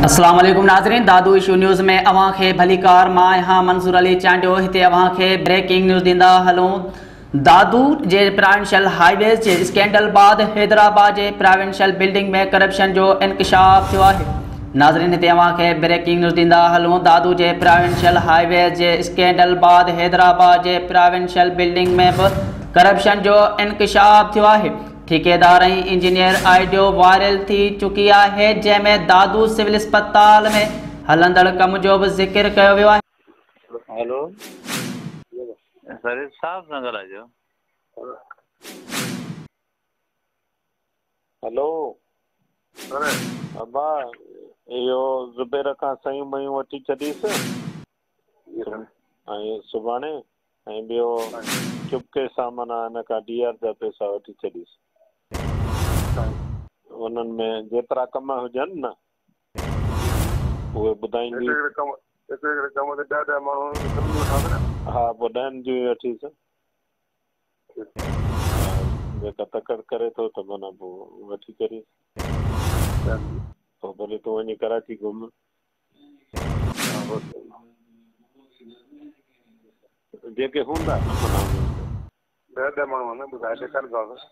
اسلام عليڪم ناظرين دادو اشو نيوز ۾ اوهان کي ڀليڪار مان آهيان منظور علي چانڊيو هتي اوهان کي بريڪنگ نيوز ڏيندا هلون دادو جي پراونشل هاء ويز جي اسڪينڊل بعد حيدرآباد جي پراونشل بلڊنگ ۾ ڪرپشن جو انڪشاف ٿيو آهي ناظرين هتي اوهان کي بريڪنگ نيوز ڏيندا هلون دادو جي پراونشل هاء ويز جي اسڪينڊل بعد حيدرآباد جي پراونشل بلڊنگ ۾ به ڪرپشن جو انڪشاف ٿيو آهي ٺيڪيدار ۽ انجنيئر آڊيو وائرل ٿي چڪي آهي جنهن ۾ دادو سول اسپتال ۾ هلندڙ ڪم جو به ذڪر ڪيو ويو آهي. هيلو سريش صاحب سان ڳالهائجو. هيلو ابا اهو زبير کان سيون ميون وٺي ڇڏيس ۽ سڀاڻي ۽ ٻيو چپڪي سان معنيٰ هن کان ڊي آر جا پئسا وٺي ڇڏيس. انهن ۾ جيترا ڪم هجن نه اهي ٻڌائيندي. ها پوء ڏهن جون ئي وٺيس. ها جيڪا تڪڙ ڪري ٿو ته معنيٰ پوء وٺي ڇڏيس. پوء ڀلي تون وڃي ڪراچي گهم. جيڪي هوندا نه معنيٰ انهن تي. ڏهه ڏهه ماڻهو آهن ٻڌائي ڏيکاريندومانس.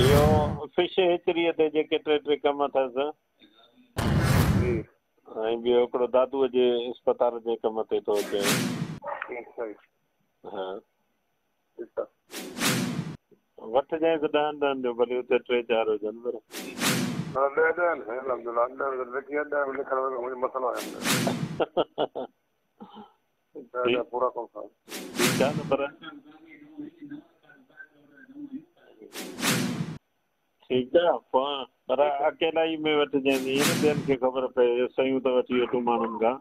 اهو فش هيچريء تي جيڪي ٽي ٽي ڪم اٿس. جي. ۽ ٻيو هڪڙو دادوء جي اسپتال جي ڪم تي ٿو اچي. صحيح. ها. ٺيڪ آ. وٺجانئس ڏهن ڏهن جو ڀلي اتي ٽي چار هجن پر. نه ڏهه ڏهه آهن سائين الحمد لله ڏهه لکي ڏهه ۾ لکڻ ۾ منهنجو مسئلو آهي ڏهه ڏهه پورا ڪم سان. ٺيڪ آ نه پر ٺيڪ آ پوء پر اڪيلائي ۾ وٺجانء ائين نه ٻين کي خبر پئي سيون ته وٺي وٺون ماڻهن کان.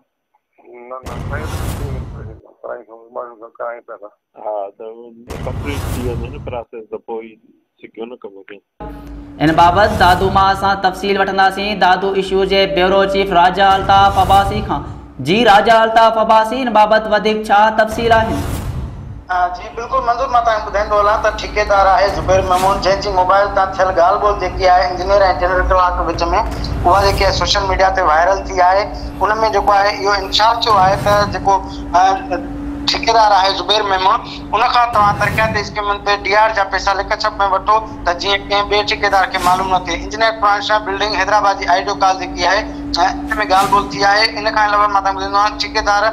نه نه سائين ماڻهن کان ڪرائين پيا ٿا. ها ته ڪمپليٽ ٿي وڃي نه پراسيس ته پوء ئي سکيو نه ڪم کي. ان بابت دادو مان اسان تفصيل وٺنداسين دادو اشو جي بيورو چيف راجا الطاف عباسي کان جي راجا الطاف عباسي ان بابت وڌيڪ ڇا تفصيل آهن؟ جي بلڪل منظور مان توهان کي ٻڌائيندو هلان ته ٺيڪيدار آهي زبير ميمڻ جنهن جي موبائل تان ٿيل ڳالهه ٻولهه جيڪي آهي انجنيئر ۽ ٽينڊر ڪلارڪ وچ ۾ اها جيڪي آهي سوشل ميڊيا تي وائرل ٿي آهي ان ۾ جيڪو آهي اهو انڪشاف ٿيو آهي ته جيڪو ٺيڪيدار آهي زبير ميمڻ ان کان توهان ترقياتي اسڪيمن تي ڊي آر جا پئسا لڪ ڇپ ۾ وٺو ته جيئن ڪنهن ٻئي ٺيڪيدار کي معلوم نه ٿئي انجنيئر پراڻ شاهه بلڊنگ حيدرآباد جي آڊيو ڪال جيڪي آهي ان ۾ ڳالهه ٻولهه ٿي آهي ان کان علاوه مان توهان کي ٻڌائيندو آهيان ٺيڪيدار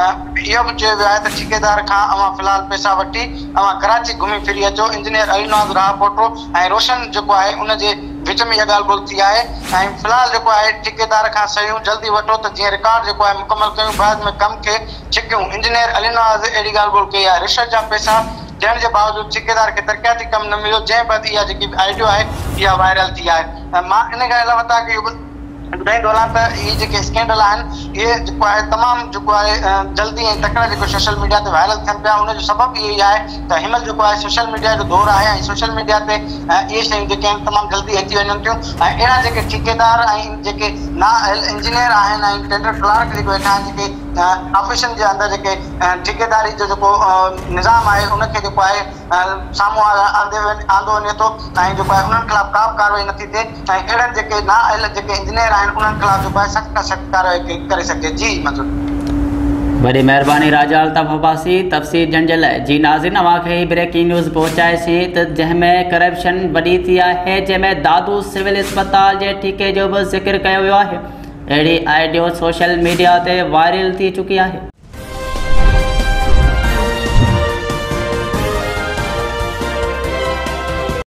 اهو به چيو ويو آهي ته ٺيڪيدار کان اوهان في الحال پئسا وٺي اوهان ڪراچي گهمي ڦري اچو انجنيئر علي نواز راهه پوٽو ۽ روشن جيڪو آهي ان جي وچ ۾ اها ڳالهه ٻولهه ٿي آهي ۽ في الحال جيڪو آهي ٺيڪيدار کان صحيحون جلدي وٺو ته جيئن رڪارڊ جيڪو آهي مڪمل ڪيون بعد ۾ ڪم کي ڇڪيون انجنيئر علي نواز اهڙي ڳالهه ٻولهه ڪئي آهي رشوت جا پئسا ڏيڻ جي باوجود ٺيڪيدار کي ترقياتي ڪم نه مليو جنهن بعد اها جيڪي به آڊيو آهي اها وائرل ٿي آهي مان ان کان علاوه توهان کي اهو ٻڌائيندو هلان ته اهي جيڪي اسڪينڊل آهن اهي جيڪو آهي تمام جيڪو آهي جلدي ۽ تڪڙا جيڪو سوشل ميڊيا تي وائرل ٿين پيا ان جو سبب اهو ئي آهي ته هن مهل جيڪو آهي سوشل ميڊيا جو دور آهي ۽ سوشل ميڊيا تي اهي شيون جيڪي آهن تمام جلدي اچي وڃن ٿيون ۽ اهڙا جيڪي ٺيڪيدار ۽ جيڪي نااهل انجنيئر آهن ۽ ٽينڊر ڪلارڪ جيڪي ويٺا آهن جيڪي آفيسن جي اندر جيڪي ٺيڪيداري جو جيڪو نظام آهي ان کي جيڪو آهي سامهون آندو وڃي ٿو ۽ جيڪو آهي انهن خلاف ڪا به ڪارروائي نٿي ٿئي ۽ اهڙن جيڪي نااهل جيڪي انجنيئر آهن انهن خلاف جيڪو آهي سخت کان سخت ڪارروائي ڪري سگهجي جي منظور. وڏي مهرباني راجا الطاف عباسي تفصيل ڏيڻ جي لاء جي ناظرين اوهان کي هي بريڪنگ نيوز پهچائي سين ته جنهن ۾ ڪرپشن وڏي ٿي آهي جنهن ۾ دادو سول اسپتال جي ٺيڪي جو به ذڪر ڪيو ويو آهي اهڙي آڊيو سوشل ميڊيا تي وائرل ٿي چڪي آهي.